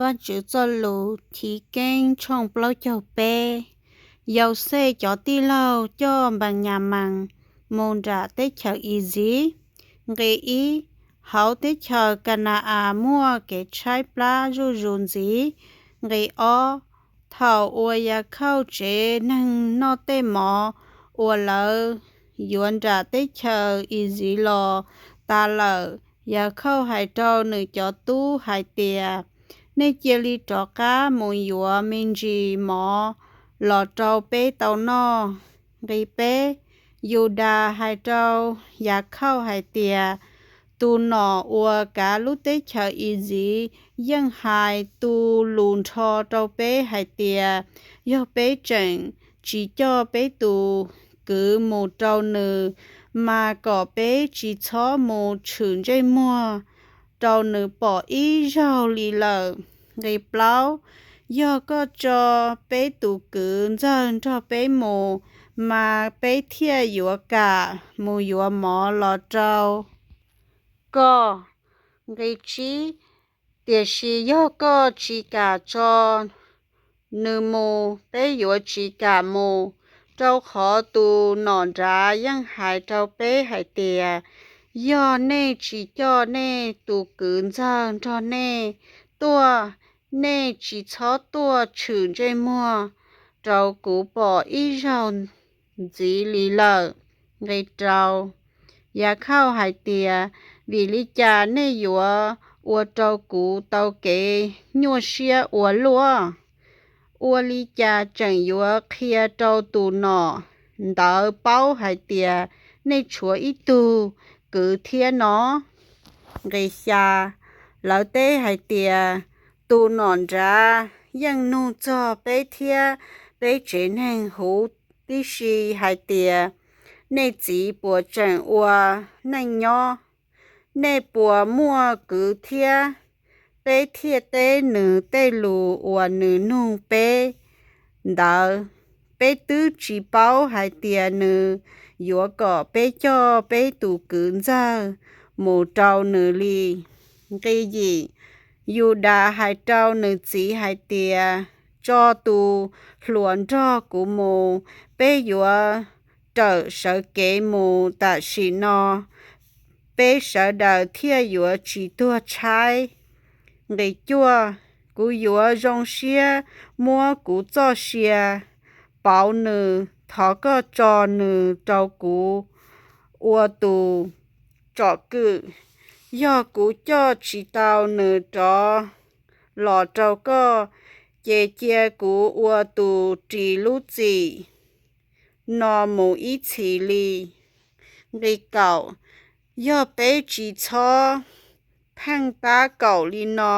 Vajtswv txoj lus Chivkeeb tshooj plaub caug peb. Yauxej cov tij laug coj Npanyamees mus nram teb chaws Iziv. Nqe ib, hauv teb chaws Ka na-as muaj kev tshaib plab zuj zus ntxiv. Nqe ob, thaum uas Yakhauj tsev neeg noj tej mov uas lawv yuav nram teb chaws Iziv los tas lawm, Yakhauj hais rau nws cov tub hais tias, nej cia li rov qab mus yuav me ntsis mov los rau peb tau noj. Nqe peb, Yudas hais rau Yakhauj hais tias, tus nom uas kav lub teb chaws Iziv yeej hais tu lus nrho rau peb hais tias, yog peb tseem tsis coj peb tus kwv mus rau nws, mas kom peb tsis txhob mus tshwm ntsej muag rau nws pom ib zaug li lawm. Nqe plaub, yog koj tso peb tus kwv ntxawg nrog peb mus, mas peb thiaj yuav kam mus yuav mov los rau koj. Nqe tsib, tiam sis yog koj tsis kam tso nws mus, peb yuav tsis kam mus, rau qhov tus nom nrad yeej hais rau peb hais tias, yog nej tsis coj nej tus kwv ntxawg nrog nej tuaj, nej tsis txhob tuaj tshwm ntsej muag rau kuv pom ib zaug ntxiv li lawm. Nqe rau, Yakhauj hais tias, vim li cas nej yuav ua rau kuv tau kev nyuaj siab ua luaj? Ua li cas tseem yuav qhia rau tus nom ntawd paub hais tias nej tshuav ib tug kwv thiab no? Nqe xya, lawv teb hais tias, tus nom nrad yeej nug txog peb thiab peb tsev neeg huv tib si hais tias, nej txiv puas tseem ua neej nyob? Nej puas muaj kwv thiab? Peb thiaj teb nws tej lus uas nws nug peb ntawd. Peb twb tsis paub hais tias nws yuav kom peb coj peb tus kwv ntxawg mus rau nws li. Nqe yim, Yudas hais rau nws txiv hais tias, tso tus hluas nrog kuv mus, peb yuav rawm sawv kev mus tam sim no, peb sawv daws thiaj yuav tsis tuag tshaib. Nqe cuaj, kuv yuav zoo siab muab kuv txoj sia pauv nws, thov koj tso nws rau kuv ua tus tsom kwm. Yog kuv coj tsis tau nws rov los rau koj, ces cia kuv ua tus ris lub txim no mus ib txhis li. Nqe kaum, yog peb tsis txhob pheej tab kaum li no,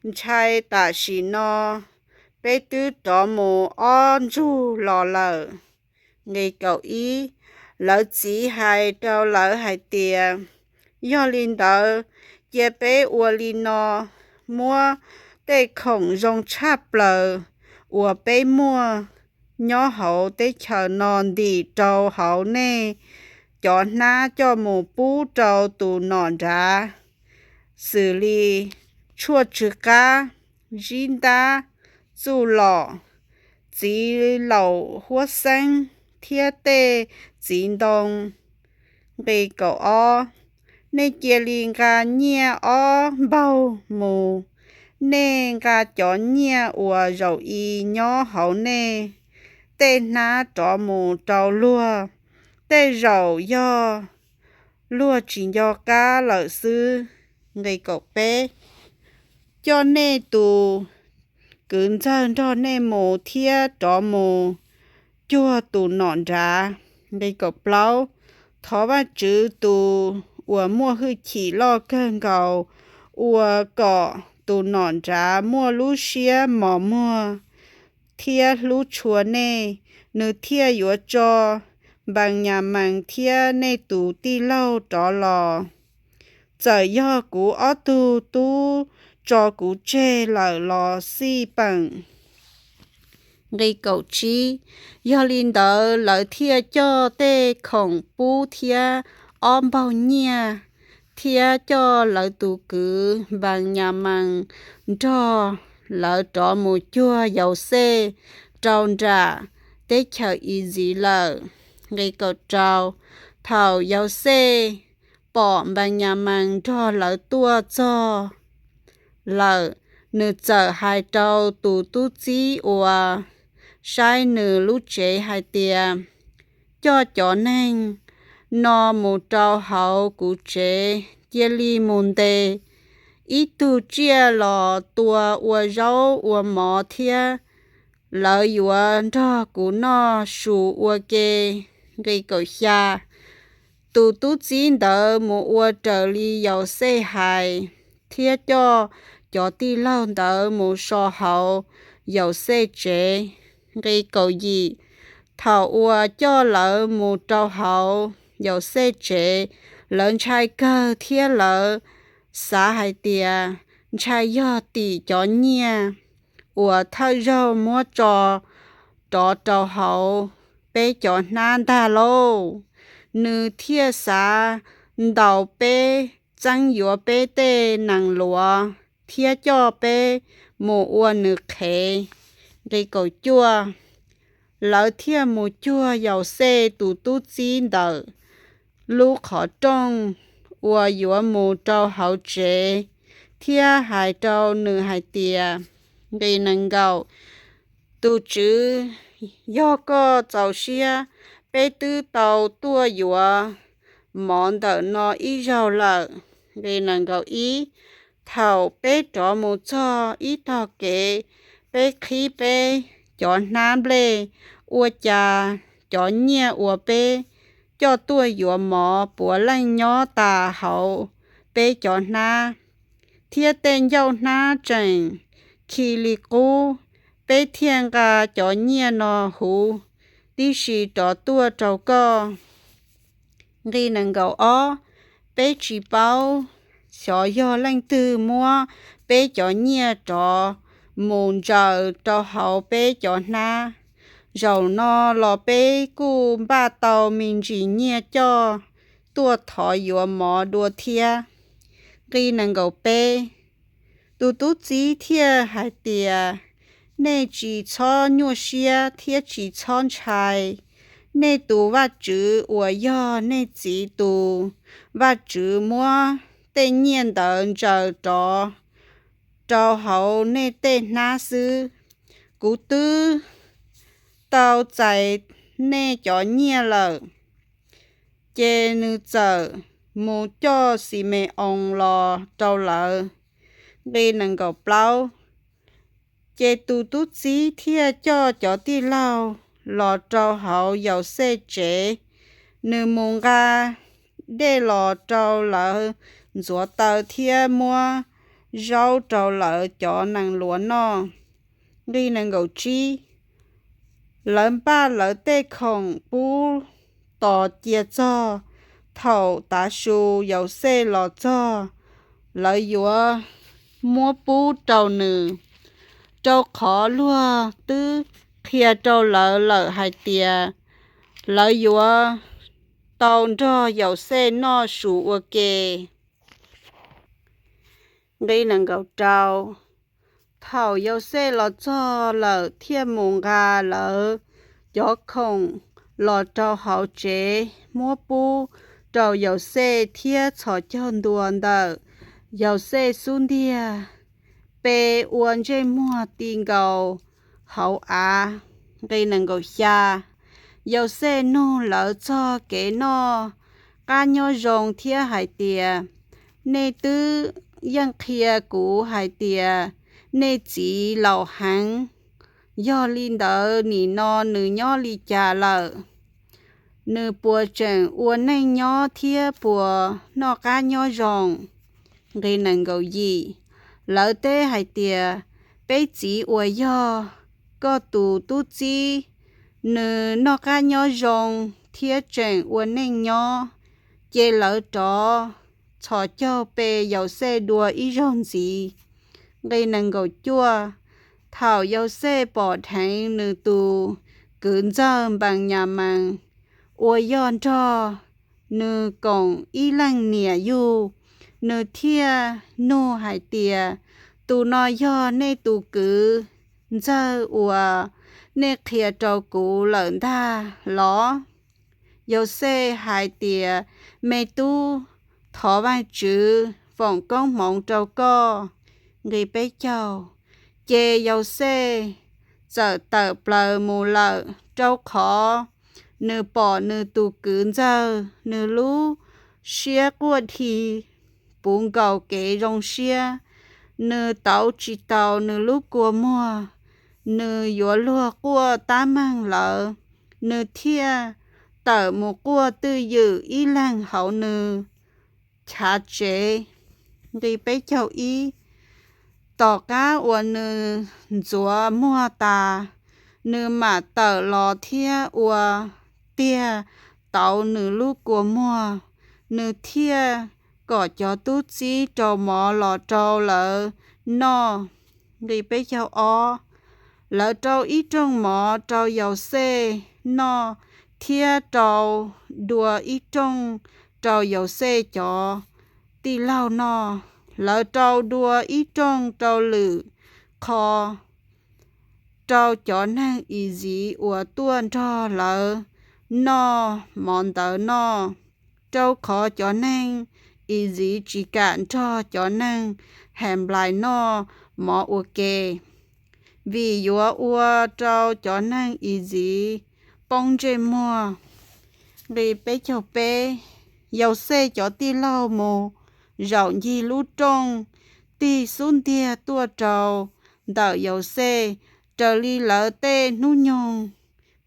ntshai tam sim no peb twb rov mus ob ntsug los lawm. Nqe kaum ib, lawv txiv hais rau lawv hais tias, yog li ntawd, cia peb ua li no, muab tej khoom zoo tshaj plaws uas peb muaj nyob hauv teb chaws no ntim rau hauv nej cov hnab coj mus pub rau tus nom nrad, xws li tshuaj tsw qab, zib ntab, txuj lom, txiv laum huab xeeb thiab tej txiv ntoo. Nqe kaum ob, nej cia li nqa nyiaj ob npaug mus. Nej nqa cov nyiaj uas zaum i nyob hauv nej tej hnab rov mus rau luag, tej zaum yog luag tsis nco qab lawm xwb. Nqe kaum peb, coj nej tus kwv ntxawg nrog nej mus thiab rov mus cuag tus nom nrad. Nqe kaum plaub, thov Vajtswv tus uas muaj hwj chim loj kawg nkaus, ua kom tus nom nrad muaj lub siab mos muag thiab hlub tshua nej, nws thiaj yuav tso Npanyamees thiab nej tus tij laug rov los. Txawm yog kuv ob tug tub tso kuv tseg lawm los xij peem. Nqe kaum tsib, yog li ntawd lawv thiaj coj tej khoom pub thiab ob npaug nyiaj, thiab coj lawv tus kwv Npanyamees nrog lawv rov mus cuag Yauxej rau nram teb chaws Iziv lawm. Nqi kaum rau. Thaum Yauxej pom Npanyamees nrog lawv tuaj txog lawm, nws txawm hais rau tus tub txib uas saib nws lub tsev hais tias, Coj cov neeg no mus rau hauv kuv tsev, cia li mus ntes ib tug tsiaj los tua ua zaub ua mov thiab lawv yuav nrog kuv noj su ua ke. Nqi kaum xya. Tus tub txib ntawd mus ua raws li Yauxej hais thiab coj cov tij laug ntawd mus so hauv Yauxej tsev. Nqi kaum yim. Thaum uas coj lawv mus rau hauv Yauxej tsev, lawv ntshai kawg thiab lawv xav hais tias ntshai yog tim cov nyiaj uas thawj zaug muab tso rov rau hauv peb cov hnab ntag lauj. Nws thiaj xav ntaus peb, txeeb yuav peb tej nees luav thiab coj peb mus ua nws qhev. Nqi kaum cuaj. Lawv thiaj mus cuag Yauxej tus tub txib ntawm lub qhov rooj uas yuav mus rau hauv tsev thiab hais rau nws hais tias, Nqi nees nkaum. Tus tswv, yog koj txaus siab, peb twb tau tuaj yuav mov ntawm no ib zaug lawm. Nqi nees nkaum ib. Thaum peb rov mus txog ib tog kev, peb qhib peb cov hnab nplej, ua cas cov nyiaj uas peb coj tuaj yuav mov puav leej nyob tas hauv peb cov hnab, thiab tej ncauj hnab tseem khi li qub. Peb thiaj nqa cov nyiaj no huv tib si rov tuaj rau koj. Nqi nees nkaum ob. Peb tsis paub xyov yog leej twg muab peb cov nyiaj rov mus ntsaws rau hauv peb cov hnab. Zaum no los peb kuj npaj tau me ntsis nyiaj coj tuaj thov yuav mov dua thiab. Nqi nees nkaum peb. Tus tub txib thiaj hais tias, Nej tsis txhob nyuaj siab thiab tsis txhob ntshai. Nej tus Vajtswv uas yog nej txiv tus Vajtswv muab tej nyiaj ntawd ntsaws rov rau hauv nej tej hnab xwb. Kuv twb tau txais nej cov nyiaj lawm. Ces nws txawm mus coj Xime-oos los rau lawv. Nqi nees nkaum plaub. Ces tus tub txib thiaj coj cov tij laug los rau hauv Yauxej tsev. Nws mus nqa dej los rau lawv ntxuav taw thiab muab zaub rau lawv cov nees luav noj. Nqi nees nkaum tsib. Lawv npaj lawv tej khoom pub tos cia txog thaum tav su Yauxej los txog, lawv yuav muab pub rau nws, rau qhov luag twb qhia rau lawv lawm hais tias lawv yuav tau nrog Yauxej noj su ua ke. Nqi nees nkaum rau. Thaum Yauxej los txog lawm thiaj mus nqa lawv cov khoom los rau hauv tsev, muab pub rau Yauxej thiab txhos caug ntua ntawm Yauxej xub ntiag pe ua ntsej muag ti nkaus hauv av. Nqi nees nkaum xya. Yauxej nug lawv txog kev noj qab nyob zoo thiab hais tias, Nej twb yeej qhia kuv hais tias nej txiv laus heev. Yog li ntawd nim no nws nyob li cas lawm? Nws puas tseem ua neej nyob thiab puas noj qab nyob zoo? Nqi nees nkaum yim. Lawv teb hais tias, Peb txiv uas yog koj tus tub txib, nws noj qab nyob zoo thiab tseem ua neej nyob. Ces lawv rov txhos caug pe Yauxej dua ib zaug ntxiv. Nqi nees nkaum cuaj. Thaum Yauxej pom dheev nws tus kwv ntxawg Npanyamees uas yog nrog nws koom ib leej niam yug, nws thiaj nug hais tias, Tus no yog nej tus kwv ntxawg uas nej qhia rau kuv lawm ntag los? Yauxej hais tias, Me tub, thov Vajtswv foom koob hmoov rau koj. Nqi peb caug. Ces Yauxej txawm tawm plaws mus lawm, rau qhov nws pom nws tus kwv ntxawg, nws lub siab quaj dhi puv nkaus kev zoo siab. Nws tauv tsis taus nws lub kua muag, nws yuav luag quaj tab meeg lawm. Nws thiaj tawm mus quaj twj ywm ib leeg hauv nws chav tsev. Nqi peb caug ib. Tom qab uas nws ntxuav muag tas, nws mam tawm los thiab ua tiag tauv nws lub kua muag. Nws thiaj kom cov tub txib rau mov los rau lawv noj. Nqi peb caug ob. Lawv rau ib rooj mov rau Yauxej noj thiab rau dua ib rooj rau Yauxej cov tij laug noj. Lawv rau dua ib rooj rau lwm qho rau cov neeg Iziv uas tuaj nrog lawv noj mov ntawd noj, rau qhov cov neeg Iziv tsis kam nrog cov neeg Henplais noj mov ua ke, vim yuav ua rau cov neeg Iziv poob ntsej muag. Nqi peb caug peb. Yauxej cov tij laug mus zaum ncig lub rooj, tig xub ntiag tuaj rau ntawm Yauxej raws li lawv tej hnub nyoog,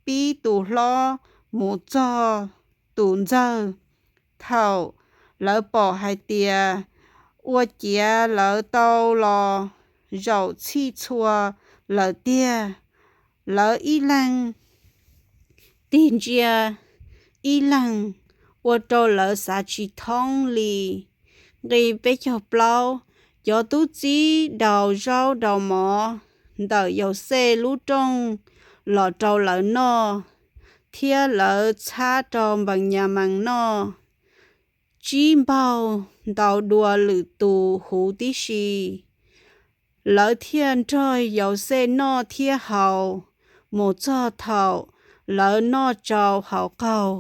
pib tus hlob mus txog tus ntxawg. Thaum lawv pom hais tias ua ciav lawv tau los zaum txhij txhua lawm tiag, lawv ib leeg tig ntsia ib leeg, ua rau lawv xav tsis thoob li. Nqi peb caug plaub. Cov tub txib daus zaub daus mov ntawm Yauxej lub rooj los rau lawv noj, thiab lawv txhab rau Npanyamees noj, tsib npaug ntau dua lwm tus huv tib si. Lawv thiaj nrog Yauxej noj thiab haus mus txog thaum lawv noj tsau haus qaug.